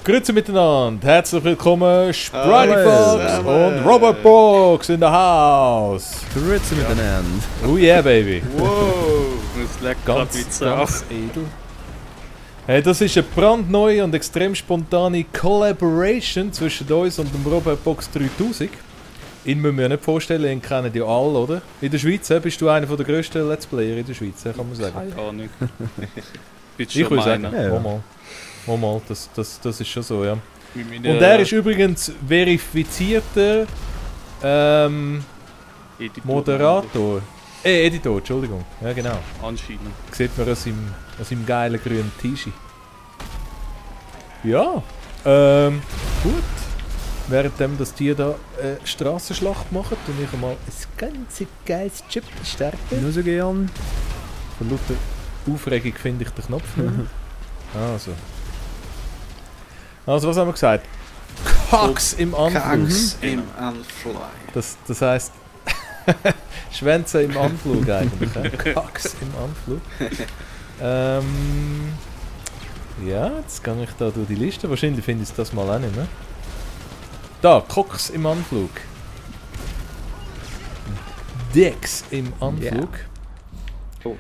Grüezi miteinander, herzlich willkommen, Sprite Fox und Robert Box in the house. Grüezi miteinander. Oh yeah, baby. Wow, das leckt gerade Ganz auf. edel. Hey, das ist eine brandneue und extrem spontane Collaboration zwischen uns und dem Robert Box 3000. Ihn müssen wir nicht vorstellen, ihn kennen die alle, oder? In der Schweiz bist du einer der grössten Let's Player in der Schweiz, kann man sagen. Keine Ahnung. Bist Ich schon würde sagen, meiner. Ja. mal, das ist schon so, ja. Mit Und meiner er ist übrigens verifizierter Editor- Moderator. Editor, Entschuldigung. Ja, genau. Anscheinend. Sieht man an seinem geilen grünen T-Shirt. Ja, gut. Währenddem das Tier da Strassenschlacht macht und ich mal ein ganz geiles Chip starten. Nur so gern. Von lauter Aufregung finde ich den Knopf nicht mehr. Also, was haben wir gesagt? Kacks im Anflug. Kacks im Anfly. Das heisst, Schwänze im Anflug eigentlich. Kacks im Anflug. Ja, jetzt gehe ich da durch die Liste. Wahrscheinlich finde ich das mal auch nicht mehr. Da, Kocks im Anflug. Dex im Anflug. Oh.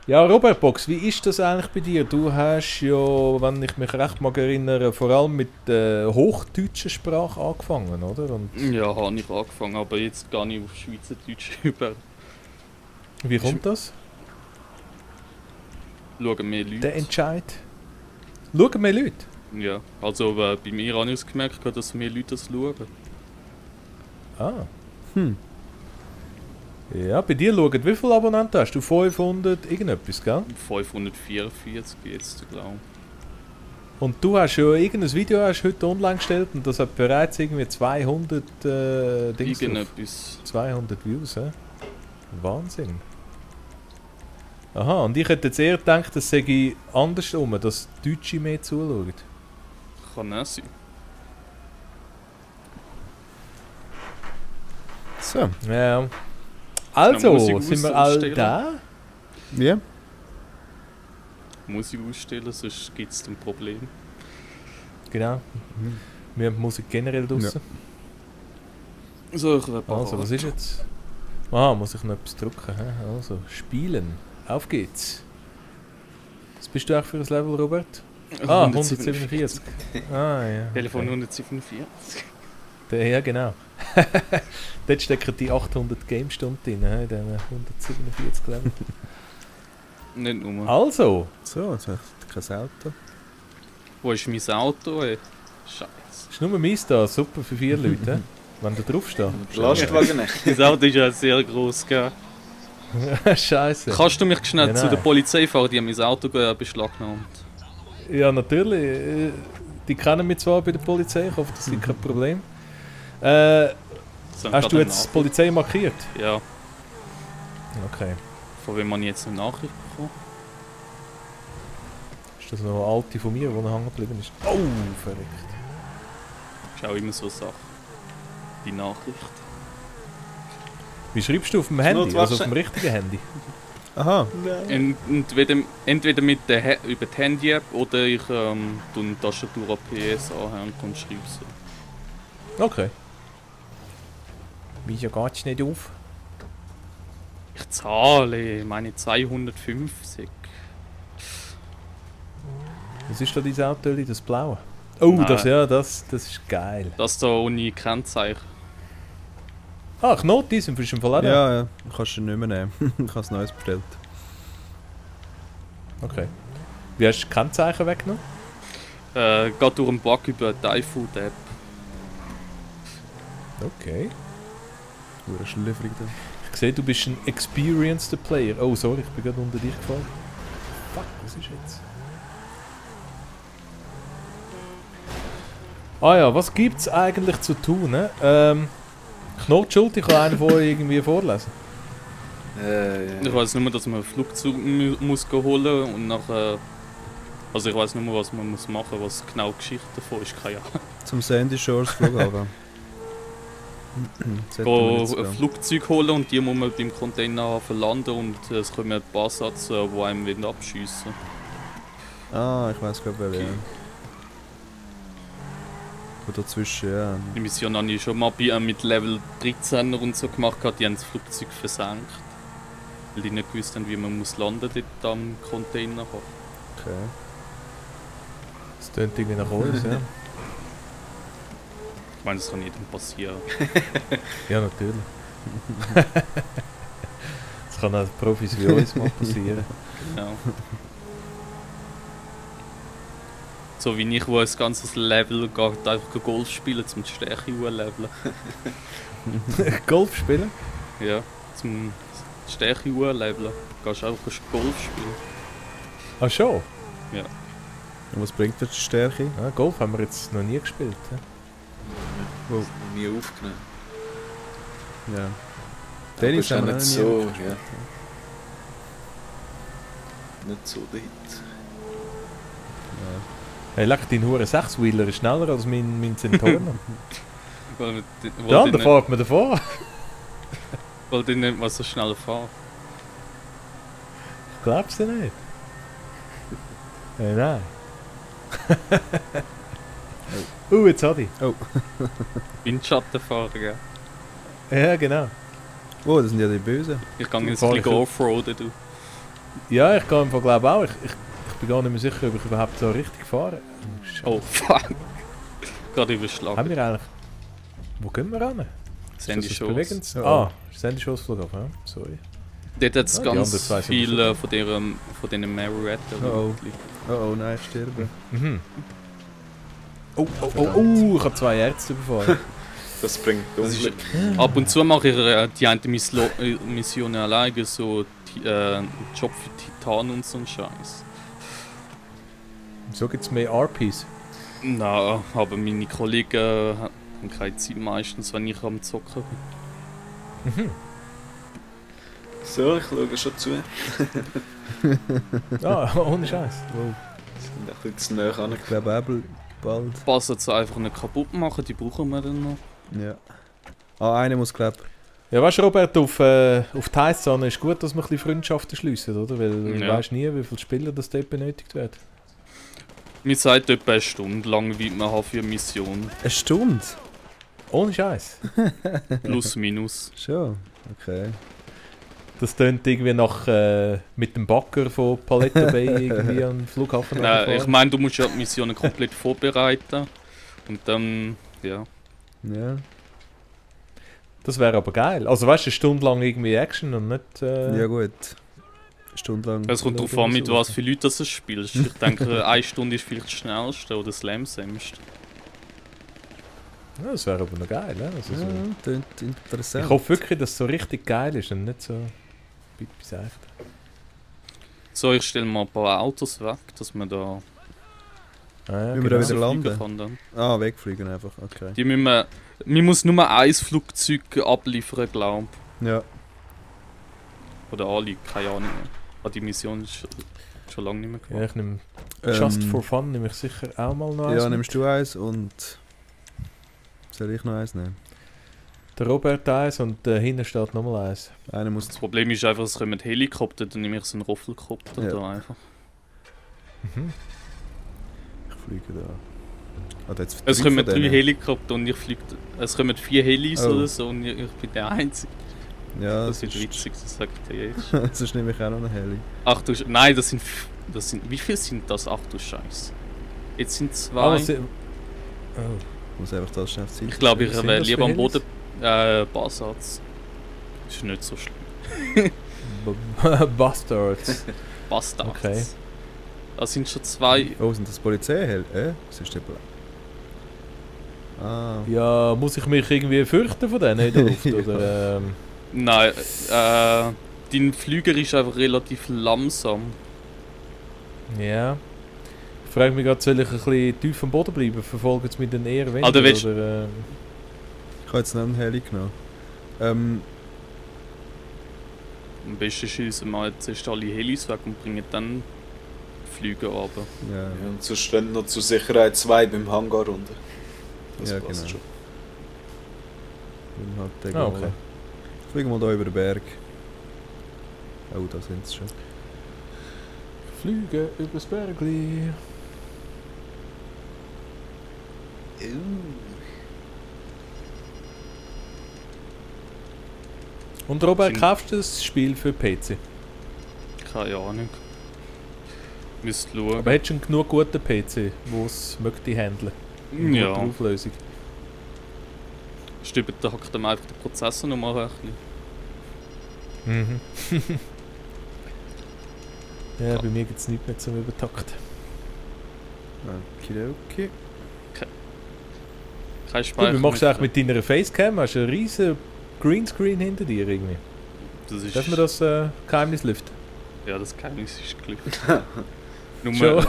Ja, Robert Box, wie ist das eigentlich bei dir? Du hast ja, wenn ich mich recht mag erinnern, vor allem mit der hochdeutschen Sprache angefangen, oder? Und Ja, habe ich angefangen, aber jetzt gar nicht auf Schweizerdeutsch über. wie kommt das? Schauen mehr Leute. Der Entscheid? Schauen mehr Leute? Ja, also bei mir habe ich es gemerkt, dass mehr Leute das schauen. Ah. Ja, bei dir schauen, wie viele Abonnenten hast du? 500 irgendetwas, gell? 544 jetzt, glaube ich. Und du hast ja irgendein Video hast heute online gestellt und das hat bereits irgendwie 200 Dings drauf. Irgendetwas. 200 Views, hä? Wahnsinn. Aha, und ich hätte jetzt eher gedacht, das sei andersrum, dass Deutsche mehr zuschauen. Kann auch sein. So. Ja. Also, Musik sind wir alle ausstellen? da? Ja. Musik ausstellen, sonst gibt es ein Problem. Genau. Wir haben die Musik generell draussen. So, ich werde Also, was ist jetzt? Ah, muss ich noch etwas drücken? Hä? Also, spielen. Auf geht's. Was bist du auch für ein Level, Robert? Ah, 147. Ah, ja. Telefon Okay. 147. Ja, genau. Dort stecken die 800 Game-Stunden drin, in diesen 147 Level. Nicht nur. Also, So, jetzt habe ich kein Auto. Wo ist mein Auto, ey? Scheiße. ist nur meins da, super für 4 Leute, wenn du drauf stehst. Lastwagen nicht. Das Auto ist ja sehr gross, gell? Scheiße. Kannst du mich schnell Ja, zu der nein. Polizei fahren? Die haben mein Auto beschlagnahmt. Ja, natürlich. Die kennen mich zwar bei der Polizei, ich hoffe, das ist kein Problem. So, Hast du gerade jetzt die Polizei markiert? Ja, Okay. von wem habe ich jetzt eine Nachricht bekommen? Ist das noch eine alte von mir, die noch hängen geblieben ist? Oh, verrückt. Ist auch immer so eine Sache. Die Nachricht. Wie schreibst du auf dem Handy? Notwasche. Also auf dem richtigen Handy? Aha. Entweder mit der über die Handy-App oder ich tue eine Tastatur an PS anhängen und schreibe so. Okay. Wieso geht's nicht auf? Ich zahle meine 250. Was ist da dieses Auto, das blaue? Oh, Nein. das ist geil. Das da ohne Kennzeichen. Ah, Knoten sind für den Fall auch da? Ja, ja. Kannst du nicht mehr nehmen. Ich habe es Neues bestellt. Okay. Wie hast du das Kennzeichen weggenommen? Geht durch einen Bug über die iFood-App. Okay. Hure schlüpfrig da. Ich sehe, du bist ein experienced Player. Oh, sorry, ich bin gerade unter dich gefallen. Fuck, was ist jetzt? Ah ja, was gibt's eigentlich zu tun? Ne? Knot Schuld, ich kann einen von euch irgendwie vorlesen. Ich weiß nur, dass man ein Flugzeug muss holen und nachher. Also ich weiß nur, was man muss machen, was genau die Geschichte davon ist, keine Ahnung. Zum Sandy Shores Flughafen. Go ein Flugzeug holen und die muss man beim Containerhafen landen und es kommen ein paar Satz, die einem abschiessen. Ah, ich weiß gerade wer. Okay. Und dazwischen, ja. Die Mission habe ich schon mal mit Level 13 und so gemacht, die haben das Flugzeug versenkt. Weil die nicht gewusst haben, wie man muss landen dort am Container. Okay. Das tönt irgendwie nach uns, ja. Ich meine, das kann jedem passieren. Ja, natürlich. Das kann auch Profis wie uns mal passieren. Ja. So wie ich, wo ein ganzes Level geht, einfach Golf spielen, zum Stärke leveln. Golf spielen? Ja, zum Stärke leveln. Gehst einfach Golf spielen. Ah, schon? Ja. Und was bringt dir die Stärke? Ja, Golf haben wir jetzt noch nie gespielt. Ja? Das ist noch nie aufgenommen. Ja. Aber Tennis ist ja haben wir nicht noch nie so, gespielt. ja. Nicht so der Hit. Ja. Hey, leck, dein Hure 6-Wheeler ist schneller als mein Centorno. Weil Der andere fährt mir davor. Weil die nicht mal so schnell fahren. Glaubst du nicht? Hey, nein. Jetzt hat ich. Windschattenfahren, gell? Ja, genau. Oh, das sind ja die Bösen. Ich kann jetzt Fahr ein ich bisschen offroaden, du. Ja, ich kann glaube auch. Ich bin gar nicht mehr sicher, ob ich überhaupt so richtig fahre. Oh, fuck. Gerade überschlagen. Haben wir eigentlich... Wo gehen wir ran? Sandy Ist das Shores. Bregenz? Ja. Ah, Sandy Shores Flughafen, ja. Sorry. Dort hat es die anderen zwei ganz sind viele von diesen Marioretten. Oh. Oh, nein, ich sterbe. Mhm. Oh, ich habe 2 Ärzte überfahren. Das bringt Das ist, Unglück. ab und zu mache ich die eine Mission alleine, so Job für Titan und so ein Scheiß. So gibt es mehr RPs. Nein, aber meine Kollegen haben keine Zeit meistens, wenn ich am Zocken bin. Mhm. So, ich schaue schon zu. Ah, ohne Scheiß. Wow. Sind ein bisschen zu nahe an. Ich glaube auch bald. Passen sie einfach nicht kaputt machen, die brauchen wir dann noch. Ja. Ah, einer muss glaube Ja, weißt du, Robert, auf die Heißzahne ist gut, dass wir ein bisschen Freundschaften schliessen, oder? Weil du Ja. weißt nie, wie viele Spieler das dort benötigt wird. Wir sagt etwa eine Stunde lang, wie man hat für eine Mission. eine Stunde. Ohne Scheiß. Plus, minus. Schon. Okay. Das tönt irgendwie nach mit dem Bagger von Paletta Bay irgendwie am Flughafen Nein, ich runterfahren. meine, du musst ja die Missionen komplett vorbereiten. Und dann, ja. Ja. Das wäre aber geil. Also weißt du, eine Stunde lang irgendwie Action und nicht... Ja gut. Eine Stunde lang. Es kommt darauf an, mit was für Leuten du spielst. Ich denke, 1 Stunde ist vielleicht das schnellste oder das langsamste. Ja, das wäre aber noch geil, ne? Also, so. Ja, klingt interessant. Ich hoffe wirklich, dass es so richtig geil ist und nicht so... Bis echt. So, ich stelle mal ein paar Autos weg, dass man da Ah, ja, Wie wir genau. da wieder fliegen landen? kann dann. Ah, wegfliegen einfach. Okay. Die müssen wir... Man muss nur ein Flugzeug abliefern, glaube Ja. ich. Oder alle, keine Ahnung. Aber die Mission ist schon lange nicht mehr Ja, gemacht. ich nehme... Just for fun nehme ich sicher auch mal noch eins Ja, mit. nimmst du eins und. Soll ich noch eins nehmen? Der Robert eins und hinten steht nochmal eins. Einer muss. Das Problem ist einfach, es kommen Helikopter, dann nehme ich so einen Roffelkopter Ja. da einfach. Mhm. Ich fliege da. Ah, da hat's Es drei kommen von 3 denen. Helikopter und ich fliege... Es kommen 4 Helis Oh. oder so und ich bin der Einzige. Ja, Das ist witzig, das sagt er jetzt. Sonst nehme ich auch noch eine Heli. Ach du nein, das sind... Wie viel sind das? Ach du Scheiße. Jetzt sind 2. Oh. Ich muss einfach das schnell auf die Seite Ich glaube, ich Was sind wäre das lieber für am Boden... Basatz. Ist nicht so schlimm. Bastards. Bastards. Okay. Das sind schon 2... Oh, sind das Polizeiheli? Was ist der Plan? Ah. Ja, muss ich mich irgendwie fürchten von denen in der Luft? Oder, Nein, dein Flüger ist einfach relativ langsam. ja. Ich frage mich gerade, soll ich ein bisschen tief am Boden bleiben? Verfolgen sie mich dann eher weniger? Also, willst- oder, Ich habe jetzt noch einen Heli genommen. Am besten schießen wir jetzt erst alle Helis weg und bringen dann Flüge runter. Ja, Ja, und so stehen noch zur Sicherheit 2 beim Hangar runter. Das Ja, passt genau. schon. dann hat der Ah, Gala. okay. Fliegen wir da über den Berg. Oh, da sind sie schon. Flüge übers Bergli. Und Robert, kaufst du das Spiel für PC? Keine Ahnung. Müsst schauen. Aber hättest du einen genug guten PC, der es möchte handeln? In Ja. guter Auflösung. Stimmt, da hackt dann einfach den Prozessor nochmal ein bisschen. Mhm. Ja, bei mir gibt es nichts mehr zum Übertakten. Okidoki. Kein Speicher. Wie machst du mehr. eigentlich mit deiner Facecam? Hast du einen riesen Greenscreen hinter dir irgendwie? Das ist, Darf man das Geheimnis lüften? Ja, das Geheimnis ist gelüftet. Schon. Nur,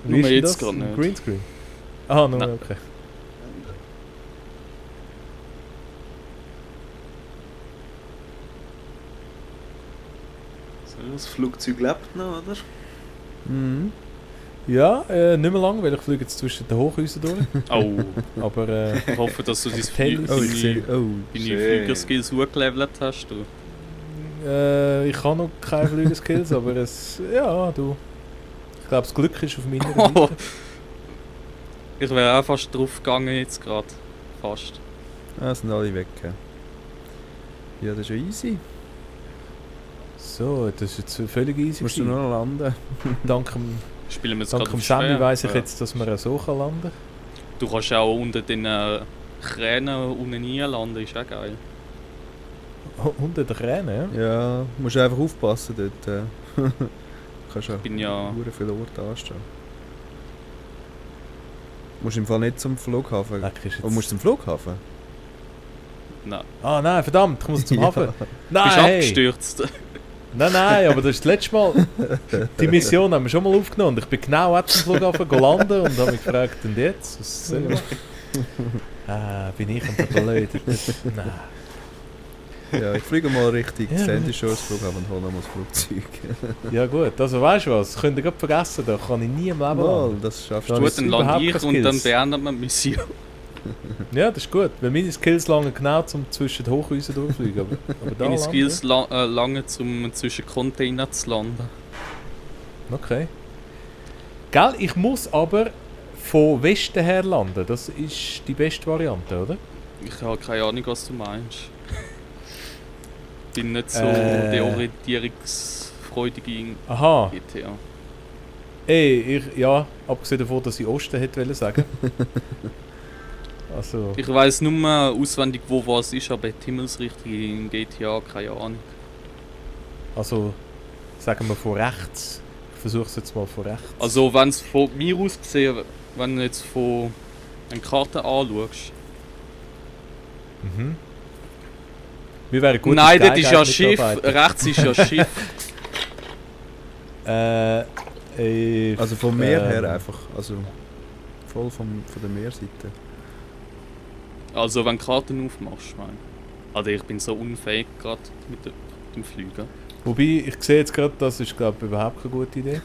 Wie Nur ist denn jetzt das? gerade Ein nicht. Greenscreen? Ah, nur, Nein. okay. So, das Flugzeug lebt noch, oder? Mhm. Ja, nicht mehr lang, weil ich fliege jetzt zwischen den Hochhäusern durch. oh, Aber ich hoffe, dass du deine Tennis. Oh, ich sehe. Oh. Schön. Flügerskills hochgelevelt hast. Du. ich habe noch keine Flügelskills, aber es... Ja, du... Ich glaube, das Glück ist auf meiner Seite. Oh, ich wäre auch fast drauf gegangen jetzt gerade. Fast. Ah, sind alle weg. Ja, das ist ja easy. So, das ist jetzt völlig easy. Musst du nur noch landen. Dank dem, Spielen wir jetzt dank gerade dem auf Sammy schwer. weiss ich Ja. jetzt, dass man so kann landen kann. Du kannst auch unter den Kränen unten reinlanden, ist auch geil. Unter den Kränen, ja? Ja, musst einfach aufpassen dort. Kannst ja Bin ja... sehr viele Orte anstehen. Musst im Fall nicht zum Flughafen. Leck, ist jetzt... Oh, musst du zum Flughafen? Nein. Ah nein, verdammt, ich muss zum Ja. Hafen. Bist Nein, hey. abgestürzt. Nein, aber das ist das letzte Mal. Die Mission haben wir schon mal aufgenommen. Und ich bin genau auch zum Flughafen landen und habe mich gefragt, und jetzt? Was soll ich machen? Bin ich ein Blöd. Nein. Ja, ich fliege mal Richtung Ja. Sandy Shores Flughafen und hole nochmal das Flugzeug. Ja gut, also weißt du was, könnt ihr gerade vergessen, da kann ich nie im Leben Mal, landen. das schaffst Da du. habe Gut, dann lande überhaupt ich keine und dann Skills. beendet man die Mission. Ja, das ist gut, weil meine Skills langen genau zum zwischen den Hochhäusern durchfliegen. Aber da Meine landen, Skills lange zum zwischen Container zu landen. Okay. Gell, ich muss aber von Westen her landen, das ist die beste Variante, oder? Ich habe keine Ahnung, was du meinst. Bin nicht so Äh. der orientierungsfreudige in Aha. GTA. Ey, ja, abgesehen davon, dass ich Osten hätte sagen. Also, Ich weiss nur mehr auswendig, wo was ist, aber die Himmelsrichtung in GTA, keine Ahnung. also, sagen wir von rechts. Ich versuche es jetzt mal von rechts. Also, wenn es von mir aus gesehen, wenn du jetzt von einer Karte anschaust. Mhm. Wir wären gut. Nein, dort ist ja Schiff, rechts ist ja Schiff. Also vom Meer her einfach. Also voll von der Meerseite. Also, wenn du Karten aufmachst, meine ich. Also, ich bin so unfähig gerade mit dem Fliegen. Wobei, ich sehe jetzt gerade, das ist glaube ich überhaupt keine gute Idee.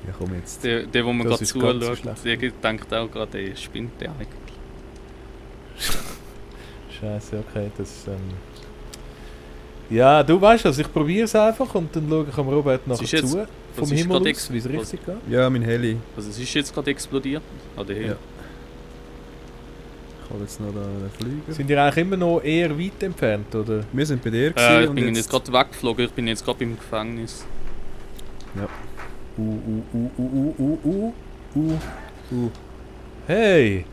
Ja, komm jetzt. Der wo mir Das gerade ist ganz zuschaut, schlecht. der denkt auch gerade, der spinnt der eigentlich. Scheiße, okay, das ja, du weißt was, ich probiere es einfach und dann schaue ich am Robert nachher ist jetzt- zu. Vom was ist Himmel gerade aus, wie es richtig geht. Ja, mein Heli. Also, es ist jetzt gerade explodiert. Ah, der Ja. Ich hole jetzt noch da den Flüger. Sind die eigentlich immer noch eher weit entfernt, oder? Wir sind bei dir Ich gewesen bin und jetzt gerade weggeflogen, ich bin jetzt gerade im Gefängnis. Hey!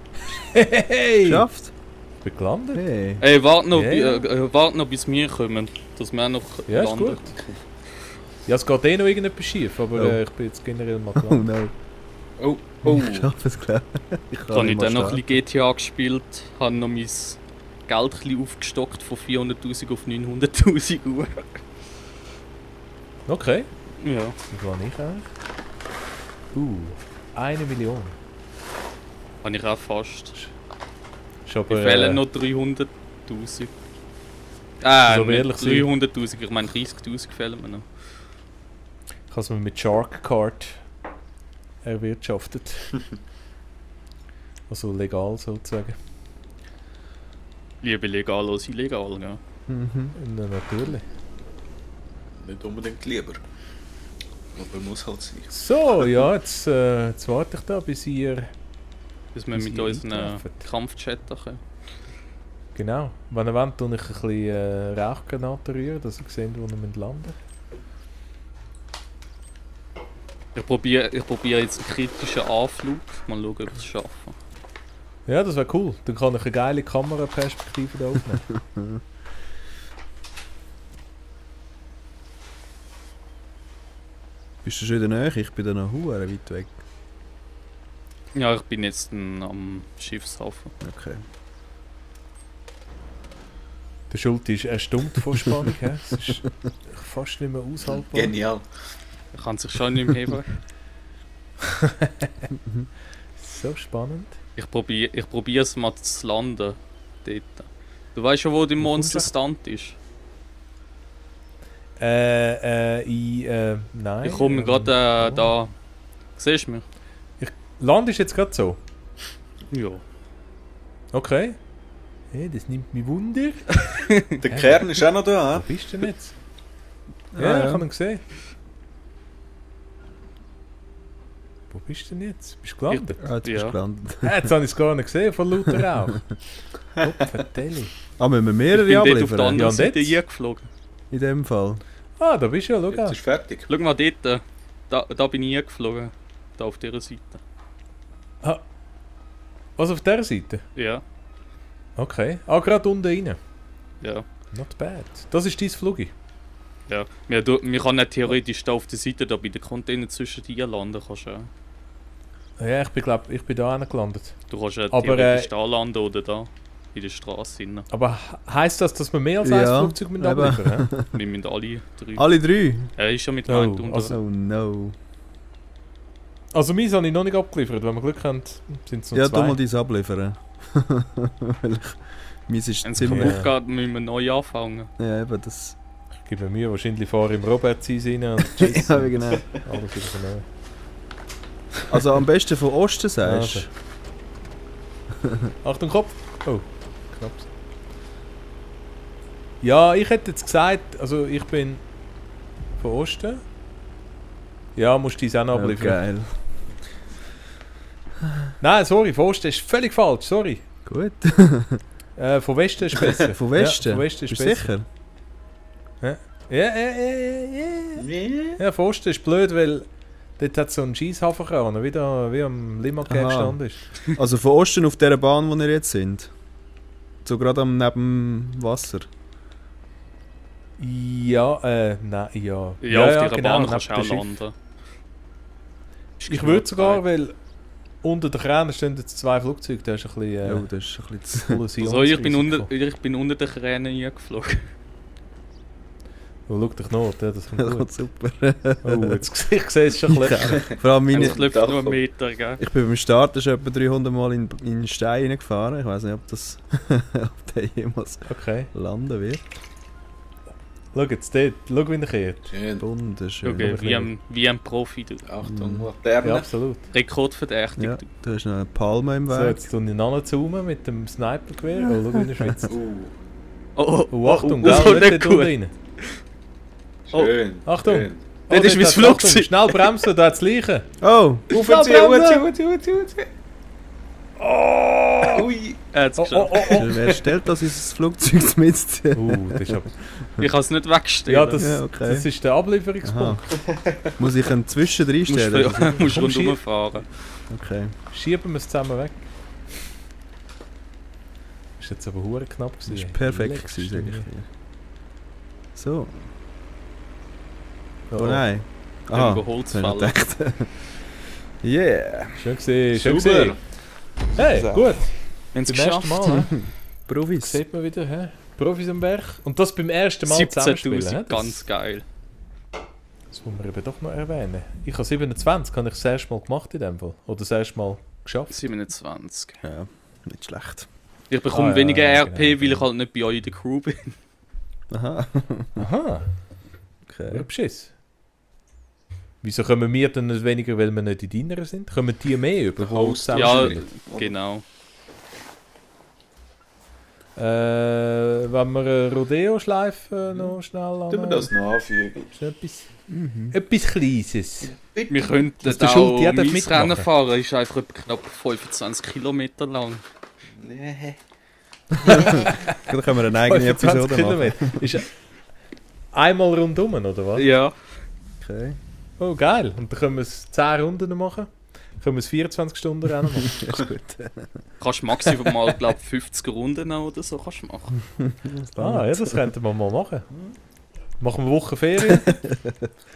Hey! Geschafft? Ich bin gelandet. Hey. Ey, warte noch, Ja, wart noch bis wir kommen, dass wir auch noch Ja, ist landen. gut. Ja, es geht eh noch irgendetwas schief, aber Oh. ich bin jetzt generell mal Oh gelandet. no. Oh, oh. Ich schaffe es klar. Ich Habe ich nicht dann mal noch ein bisschen GTA gespielt, habe noch mein Geld ein bisschen aufgestockt von 400'000 auf 900'000 Uhr. Okay. Ja. Wie war ich eigentlich? 1 Million. Habe ich auch fast. Ist aber, Mir fehlen noch 300'000. Also, nicht ehrlich sein. 300'000, ich meine 30'000 fehlen mir noch. Ich habe es mir mit Shark Card erwirtschaftet. Also legal sozusagen. Lieber legal als illegal, ja. Mhm. Und, natürlich. Nicht unbedingt lieber. Aber muss halt sein. So, ja, jetzt warte ich da, bis ihr... Bis wir mit unseren Kampfchatten können. Genau. Wenn ihr wollt, tue ich ein bisschen Rauchgranaten rühren, dass ihr seht, wo ihr landen müsst. Ich probiere jetzt einen kritischen Anflug. Mal schauen, ob ich es schaffe. Ja, das wäre cool. Dann kann ich eine geile Kameraperspektive da aufnehmen. Bist du schon in der Nähe? Ich bin da noch hure weit weg. Ja, ich bin jetzt am Schiffshafen. Okay. Der Schulte ist erstummt vor Spannung. Es ist fast nicht mehr aushaltbar. Genial. Er kann sich schon nicht mehr heben. So spannend. Ich probiere es mal zu landen. Dort. Du weißt schon, wo der Monster Stunt ist? Nein. Ich komme gerade da. Siehst du mich? Land ist jetzt gerade so. Ja. Okay. Hey, das nimmt mich Wunder. Der Kern ist auch noch da, Wo bist du denn jetzt? Ah, Ja, ja. ich habe ihn gesehen. Wo bist du denn jetzt? Bist du gelandet? Ah, jetzt bist du Ja. gelandet. Jetzt habe ich es gar nicht gesehen, von lauter Rauch. Vertelle. Ah, müssen wir Ich mehrere bin dort auf der abliefern? anderen Ja, und Seite jetzt? eingeflogen. In dem Fall. Ah, da bist du ja, schau Jetzt an. ist fertig. Schau mal dort. Da bin ich eingeflogen. Da auf dieser Seite. Was, auf dieser Seite? Ja. Okay. Ah, gerade unten rein. Ja. Not bad. Das ist dein Flugi. Ja. Wir können nicht theoretisch da auf der Seite, da bei den Container zwischen dir landen. Kannst du, Ja, ich bin da gelandet. du kannst ja Aber, theoretisch da landen oder da. In der Straße hinein. Aber heisst das, dass wir mehr als Ja, ein Flugzeug mit eben. abliefern? hä? Wir müssen alle drei. Alle drei? Er ist schon mit Oh, gemeint unter. Oh no. Also meins habe ich noch nicht abgeliefert. Wenn wir Glück haben, sind es noch Ja, zwei. du mal deins abliefern. Weil meins ist Wenn es ziemlich... kaputt geht, müssen wir neu anfangen. Ja, eben das... Ich gebe mir Mühe, wahrscheinlich fahre im Robert rein und tschüss. Ja, genau. Alles wieder von neu. Also am besten von Osten sagst Also. Achtung, Kopf! Oh, knapp. Ja, ich hätte jetzt gesagt, also ich bin von Osten. Ja, musst du dies auch noch du? abliefern. Geil. Nein, sorry, von Osten ist völlig falsch, sorry. Gut. Von Westen ist besser. Von Westen? Ja, von Westen ist Bist du besser. sicher? Ja, von Osten ist blöd, weil dort hat so einen Scheisshafenkran, wie am Limmat Aha. gestanden ist. Also von Osten auf dieser Bahn, wo wir jetzt sind? So gerade neben dem Wasser? Ja, nein, ja. Ja, auf dieser genau, Bahn kannst du neben auch dem landen. Ist Ich genau würde sogar, frei. weil unter den Kränen stehen jetzt zwei Flugzeuge, das ist ein bisschen Oh, das ist ein bisschen zu... Also ich bin unter den Kränen eingeflogen. Oh, schau dich nach, ja, das kommt Das gut. kommt super. Oh, jetzt, ich sehe es schon ein bisschen. Vor allem meine... Es läuft nur einen Meter, gell? Ich bin beim Starten schon etwa 300 Mal in Stein reingefahren. Ich weiß nicht, ob das... ob der jemals Okay. landen wird. Schau jetzt dort, schau wie er kehrt. Schön. Wunderschön. Okay, aber wie ein Profi. Du. Achtung, Mhm. Ja, Laterne. absolut. Rekordverdächtig. Ja, du hast noch eine Palme im So, Weg. jetzt tue ich nachzoomen mit dem Snipergewehr. Oh, schau wie er schwitzt. Oh, Oh, Achtung, das gell, war nicht nicht dort unten gut. rein. Schön. Achtung. Schön. Oh, Das ist mein hat's- Flugzeug. Achtung, schnell bremsen, da hat es Leichen. Oh! Aufziehen. Oh! Ui. Er hat es Oh, geschafft. oh, oh, Wer stellt das ins Flugzeug mit? oh. Das ist aber... Ich kann es nicht wegstellen. Ja, das, Ja, okay. das ist der Ablieferungspunkt. Muss ich einen zwischendrin musst stellen? du musst Komm, rundherum fahren. Okay. Schieben wir es zusammen weg. Ist jetzt aber hure knapp gewesen. Das war perfekt, Leckste gewesen, sag ich Mühe. dir. So. Oh, Oh nein. Über Aha. Holz das hab ich fallen. gedacht. Yeah. Schön gesehen, schön Super. gesehen. Hey, So. gut. Wenn es Beim ersten geschafft. Mal, hä? Profis. Sieht man wieder, hä? Profis am Berg. Und das beim ersten Mal zusammenspielen, hä? 17'000, Das, ganz geil. das muss man eben doch noch erwähnen. Ich habe 27, habe ich das erste Mal gemacht in dem Fall. Oder das erste Mal geschafft. 27. Ja, nicht schlecht. Ich bekomme Ah, ja, weniger ja, RP, genau. weil ich halt nicht bei euch in der Crew bin. Aha. Aha, Okay. wer Beschiss. Wieso kommen wir dann nicht weniger, weil wir nicht in deiner sind? Kommen die mehr über? Der Host. zusammen Ja, spielen? genau. Wenn wir eine Rodeo-Schleife noch schnell an. Tun wir das noch anfügen? Etwas Kleines. Wir könnten der auch Schulti auch mein mitmachen. Rennen fahren, ist einfach etwa knapp 25 Kilometer lang. Nee. Da können wir eine eigene 25 Episode machen. Kilometer. Ist einmal rundum, oder was? Ja. Okay. Oh, geil. Und dann können wir es 10 Runden machen. Können wir es 24 Stunden Rennen machen. Ja, ist gut. Kannst maximal mal, glaube 50 Runden oder so kannst du machen. Ah, ja, das könnten wir mal machen. Machen wir Woche Ferien,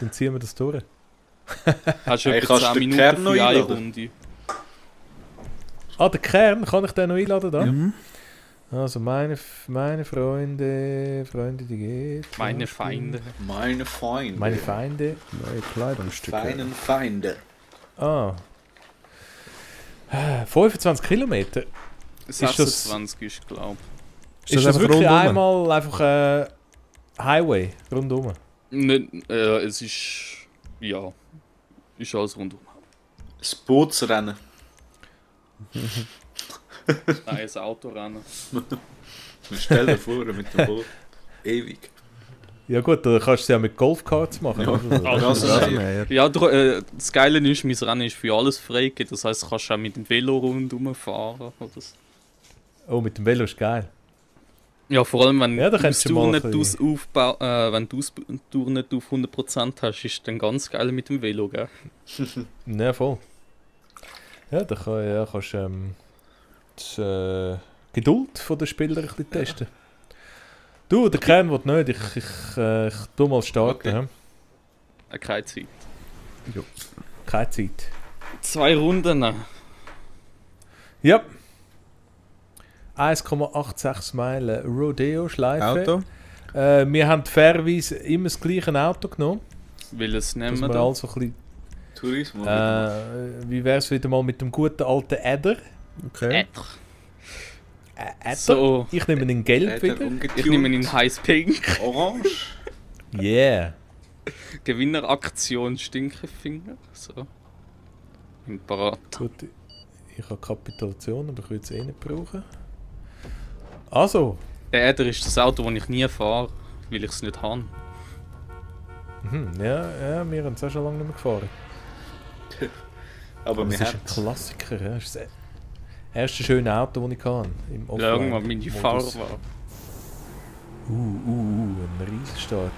dann ziehen wir das durch. Hast du Hey, etwa kannst 10 du den Minuten Kern noch für eine einladen? Runde? Ah, der Kern, kann ich den noch einladen da? Mhm. Also meine Freunde, die geht. Meine Feinde. Meine Feinde. Meine Feinde. Neue Kleidungsstücke. Feinen Feinde. Ah. 25 Kilometer. 26 ist, glaube Ist das einfach wirklich rundum? einmal einfach Highway rundum? ich. Es ist. Ja. Ist alles rundum. Das Bootsrennen. Nein, ein Autorennen. Stell dir vor, mit dem Boot. Ewig. Ja gut, da kannst du es ja mit Golfkarts machen. Ja. oder? Also, Rasenmäher. Ja, das Geile ist, mein Rennen ist für alles freigegeben. Das heisst, du kannst auch mit dem Velo rundum fahren. Oder so. Oh, mit dem Velo ist geil. Ja, vor allem, wenn Ja, da du kannst die du mal Tour ein nicht bisschen- wenn du die Tour nicht auf 100% hast, ist dann ganz geil mit dem Velo, gell? Ja, voll. Ja, da kannst du die Geduld von den Spielern ein bisschen testen. Du, der Kern will nicht. Ich tu mal starten. Okay. hä? Keine Zeit. Keine Zeit. 2 Runden. Ja. 1,86 Meilen Rodeo-Schleife. Auto? Wir haben fairerweise immer das gleiche Auto genommen. Welches Dass nehmen wir wir da? also ein bisschen, Tourismus. wie wäre es wieder mal mit dem guten alten Adder? Okay. Adder? So, Ich nehme ihn gelb wieder. ich nehme ihn in heiß pink. Orange. Yeah. Gewinneraktion Stinkefinger. So. Bin parat. Gut, ich habe Kapitulation, aber ich würde es eh nicht brauchen. Also. Der Äder ist das Auto, das ich nie fahre, weil ich es nicht habe. Ja, wir haben es auch schon lange nicht mehr gefahren. Aber Aber wir es ist haben ein Klassiker. Ja. Es ist das erste schöne Auto, das ich kann. Im Ja, irgendwann meine Offline-Modus. Fahrer war. Ein Riesenstart.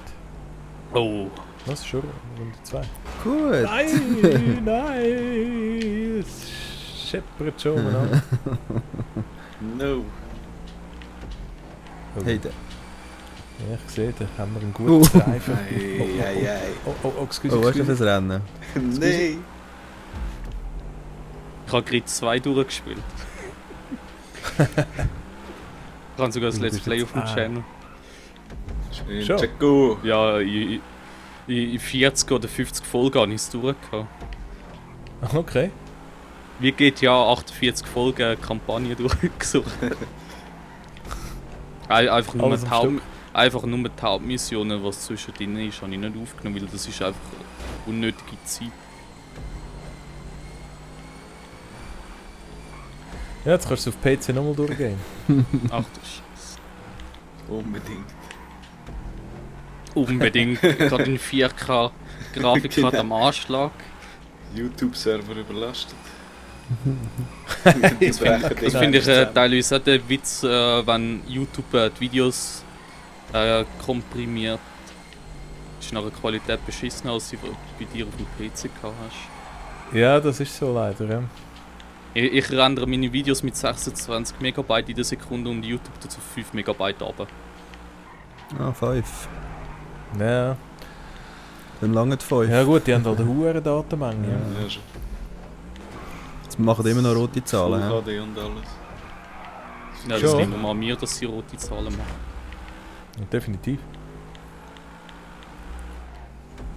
Oh. Was, schon Runde 2? Gut. Nein! Es scheppert schon mal an. No. Hey, da. Ja, ich sehe, da haben wir einen guten Driver. Ei. Excuse, Oh, was ist excuse. das fürs Rennen? Nein. Ich habe Grid 2 durchgespielt. Ich habe sogar das Du Let's bist Play jetzt- auf dem Channel. Schon. Checo. Ja, in 40 oder 50 Folgen habe ich es durchgehabt. Okay. Wie GTA 48 Folgen Kampagne durchgesucht. Einfach nur Alles die am Stück. einfach nur die Hauptmissionen, was zwischendrin ist, habe ich nicht aufgenommen, weil das ist einfach unnötige Zeit. Ja, jetzt kannst du es auf PC nochmal durchgehen. Ach du Scheiße. Unbedingt. Unbedingt. Gerade in 4K Grafikkarte am Anschlag. YouTube-Server überlastet. Das Das finde ich teilweise auch der Witz, wenn YouTube die Videos komprimiert. Ist nachher die Qualität beschissener, als sie bei dir auf dem PC gehabt hast. Ja, das ist so leider. Ja. Ich rendere meine Videos mit 26 Megabyte in der Sekunde und YouTube dazu 5 Megabyte runter. Ah, 5. Ja. Dann lange die 5. Ja gut, die haben halt eine hohe Datenmenge. Ja. Ja, schon. Jetzt machen immer noch rote Zahlen. Full hä? HD und alles. Ja, das Schon. liegt nur an mir, dass sie rote Zahlen machen. Ja, definitiv.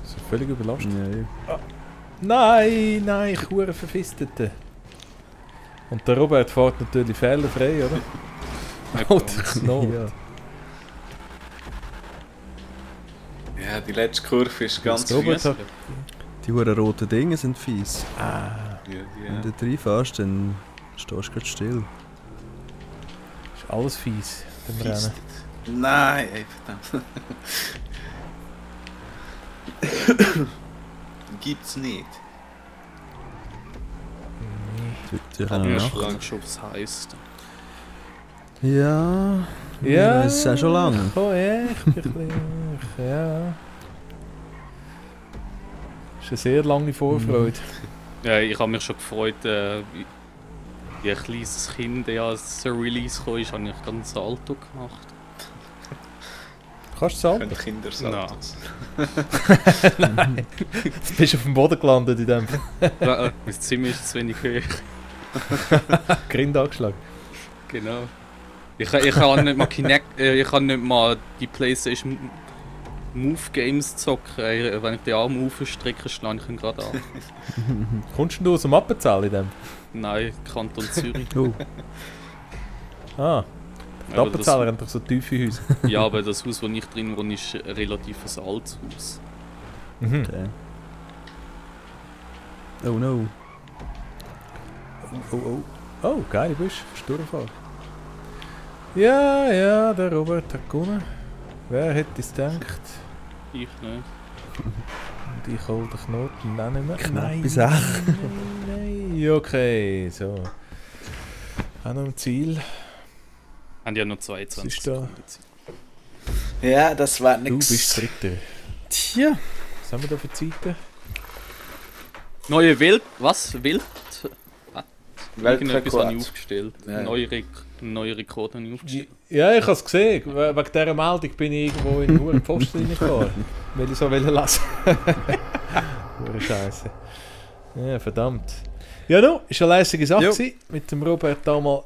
So völlig überlastet. Ja. Nein, ich hure verfistete. Und der Robert fährt natürlich fehlerfrei, oder? Nicht Oh, ganz. der Knoll. Ja. Ja, die letzte Kurve ist ganz Der Robert fies. hat... Die huren roten Dinge sind fies. Ah, Wenn du reinfährst, dann stehst du gerade still. ist alles fies. beim Rennen. Nein, ey, verdammt. Gibt's nicht. Aber ich frage schon, was heisst. Ja. Ja, das ist ja schon lange. Oh, echt? Ein bisschen, ja. Das ist eine sehr lange Vorfreude. Ja, ich habe mich schon gefreut, wie ein kleines Kind, ja, als ein Release kam, habe ich ganz Salto gemacht. Kannst du es Können Kinder sagen. Nein. Jetzt bist du auf dem Boden gelandet in dem. Mein Zimmer ist zu wenig hoch. Grind angeschlagen. Genau. Ich kann nicht mal ich kann nicht mal die PlayStation Move Games zocken. Wenn ich den Arm aufstrecke, schlage ich ihn gerade an. Kommst du aus dem Appenzell in dem? Nein, Kanton Zürich. Ah. Die Aber Appenzeller haben doch so tiefe Häuser. Ja, aber das Haus, wo ich drin wohne, ist relativ ein altes Haus. Mhm. Okay. Oh no. Oh, geil, du bist durchgefahren. Ja, der Robert hat gewonnen. Wer hätte es gedacht? Ich nicht. Und ich hole den Knoten dann nicht mehr. Knappe Sache. Nein. Okay, so. Auch noch im Ziel. Haben ja noch 22 ist da? Sekunden Zeit. Ja, das war Du nix. bist Dritter. Tja. Was haben wir da für Zeiten? Neue Wild... Was? Wild... Irgendetwas habe ich Weltrekord. aufgestellt. Ja. Neue Rekord habe ich aufgestellt. Ja, ich habe es gesehen. Wegen dieser Meldung bin ich irgendwo in den Posten reingefahren. Weil ich so lesen wollte. Hure Scheiße. Ja, verdammt. Ja, no, ist eine lässige Sache gewesen. Mit dem Robert da mal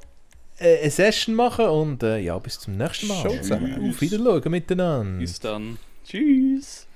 eine Session machen und ja, bis zum nächsten Mal. Schon zusammen. Auf Wiedersehen miteinander. Bis dann. Tschüss.